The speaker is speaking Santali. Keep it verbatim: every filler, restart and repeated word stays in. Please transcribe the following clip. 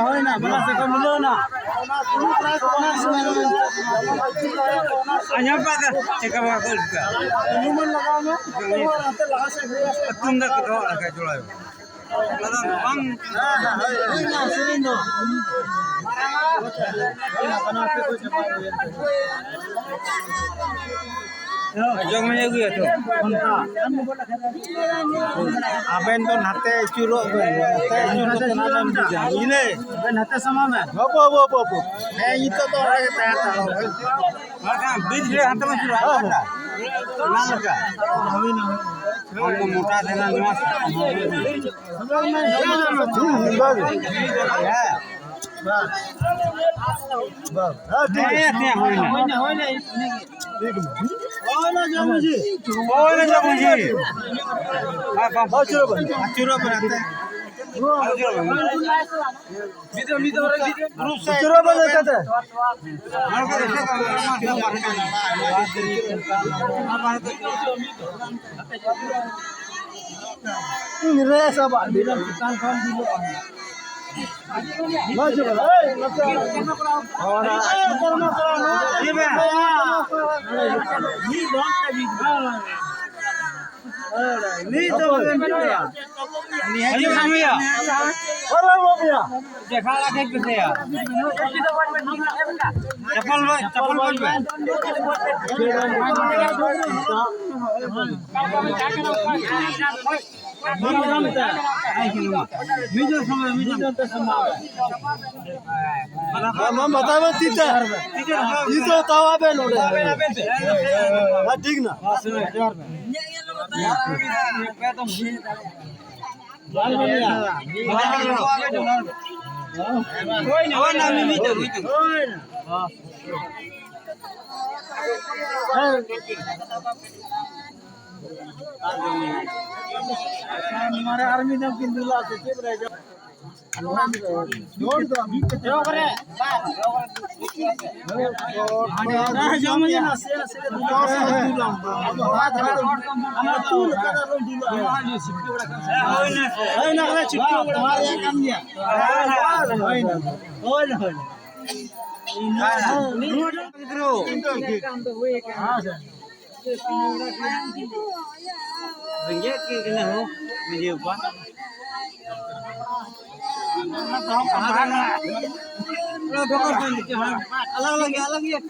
ᱦᱳᱭᱱᱟ, ᱵᱟᱞᱟ ᱥᱮ ᱠᱚ ᱢᱤᱞᱟᱹᱣᱱᱟ᱾ ᱟᱸᱡᱚᱢ ᱯᱮ, ᱪᱮᱠᱟ ᱵᱟᱠᱚ ᱩᱰᱩᱠᱟ? ᱛᱩᱢᱫᱟᱜ ᱠᱚ ᱫᱚᱦᱚ ᱟᱠᱟᱫ ᱡᱚᱲᱟᱣ᱾ ᱟᱫᱚ ᱵᱟᱝ᱾ ᱦᱳᱭᱱᱟ, ᱥᱮᱨᱮᱧ ᱫᱚ᱾ ᱡᱚᱜᱽ ᱢᱟᱹᱡᱷᱤ ᱟᱹᱜᱩᱭᱟ ᱛᱚ᱾ ᱟᱵᱮᱱ ᱫᱚ ᱱᱟᱛᱮ ᱟᱹᱪᱩᱨᱚᱜ ᱵᱮᱱ, ᱱᱟᱛᱮ ᱟᱹᱪᱩᱨ ᱠᱟᱛᱮ ᱱᱟᱵᱮᱱ ᱵᱩᱡᱟ, ᱵᱩᱡᱷᱟᱹᱣ? ᱟᱵᱮᱱ ᱱᱟᱛᱮ ᱥᱟᱢᱟᱝ ᱵᱮᱱ᱾ ᱦᱟᱯᱳ, ᱦᱟᱯᱳ, ᱦᱟᱯᱳ, ᱦᱟᱯᱳ᱾ ᱦᱮᱸ, ᱱᱤᱛᱚᱜ ᱫᱚ ᱚᱸᱰᱮ ᱜᱮ ᱛᱟᱦᱮᱸ ᱦᱟᱛᱟᱲᱚᱜ ᱵᱮᱱ᱾ ᱵᱟᱠᱷᱟᱱ ᱵᱤᱨ ᱨᱮ ᱦᱟᱱᱛᱮ ᱵᱚᱱ ᱪᱟᱞᱟᱜᱼᱟ᱾ ᱦᱮᱸ, ᱦᱮᱸ᱾ ᱚᱱᱟ ᱞᱮᱠᱟ᱾ ᱦᱚᱲ ᱠᱚ ᱢᱚᱴᱟ ᱛᱟᱦᱮᱱᱟ, ᱱᱚᱣᱟ ᱦᱩᱸ, ᱦᱩᱸ, ᱵᱟᱥ᱾ ᱦᱮᱸ᱾ ᱵᱟᱥ᱾ ᱦᱮᱸ, ᱴᱷᱤᱠ ᱜᱮᱭᱟ᱾ ᱦᱮᱸ, ᱦᱩᱭᱱᱟ᱾ ᱴᱷᱤᱠ ᱜᱮᱭᱟ᱾ ᱦᱳᱭ ᱱᱟ ᱡᱚᱢ ᱢᱟᱹᱡᱷᱤ᱾ ᱦᱳᱭ ᱱᱟ ᱡᱚᱢ ᱢᱟᱹᱡᱷᱤ᱾ ᱦᱮᱸ, ᱵᱟᱝ, ᱵᱟᱝ᱾ ᱟᱹᱪᱩᱨᱚᱜ ᱵᱮᱱ᱾ ᱟᱹᱪᱩᱨᱚᱜ ᱵᱮᱱ ᱟᱛᱮ᱾ ᱟᱹᱪᱩᱨᱚᱜ ᱵᱮᱱ᱾ ᱟᱹᱪᱩᱨᱚᱜ ᱵᱮᱱ ᱟᱛᱮ᱾ ᱨᱮ ᱥᱟᱵᱟᱜ ᱢᱮ᱾ ᱢᱤᱫ ᱫᱚᱢ ᱛᱮ ᱢᱤᱫ ᱫᱚᱢ᱾ ᱱᱤᱛ ᱫᱚ ᱵᱟᱵᱮᱱ ᱵᱩᱡᱷᱟᱹᱣᱟ᱾ ᱱᱤᱦᱟᱹᱛ ᱜᱮ ᱵᱟᱝ ᱦᱩᱭᱩᱜᱼᱟ᱾ ᱚᱞᱚᱜ ᱵᱟᱵᱩᱭᱟ᱾ ᱫᱮᱠᱷᱟ ᱞᱟᱜᱮ ᱯᱮᱥᱮᱭᱟ᱾ ᱪᱟᱯᱚᱞ ᱵᱟᱭ, ᱪᱟᱯᱚᱞ ᱵᱟᱭ ᱵᱟᱭ᱾ ᱢᱤᱫ ᱫᱚᱢ ᱥᱚᱢᱚᱭ, ᱢᱤᱫ ᱫᱚᱢ ᱛᱮ ᱥᱚᱢᱚᱭ᱾ ᱟᱢ ᱵᱟᱛᱟᱣ ᱢᱮ ᱛᱤ ᱛᱮ᱾ ᱛᱤ ᱛᱮ ᱦᱟᱛᱟᱣ ᱟᱵᱮᱱ ᱱᱚᱰᱮ᱾ ᱦᱮᱸ, ᱴᱷᱤᱠ ᱱᱟ᱾ ᱢᱟᱨᱮ ᱟᱨ ᱢᱤᱫ ᱫᱷᱟᱣ ᱠᱤᱱ ᱫᱩᱞᱟ ᱥᱮ ᱪᱮᱫ ᱨᱮ? ᱦᱳᱭ, ᱦᱳᱭ, ᱦᱳᱭ᱾ ᱨᱮᱸᱜᱮᱡ ᱜᱮ ᱠᱟᱱᱟ ᱦᱳ, ᱢᱟᱹᱡᱷᱤ ᱵᱟᱵᱟ᱾ ᱟᱞᱟᱜᱽ ᱟᱞᱟᱜᱽ ᱜᱮᱭᱟ, ᱟᱞᱟᱜᱽ ᱜᱮᱭᱟ᱾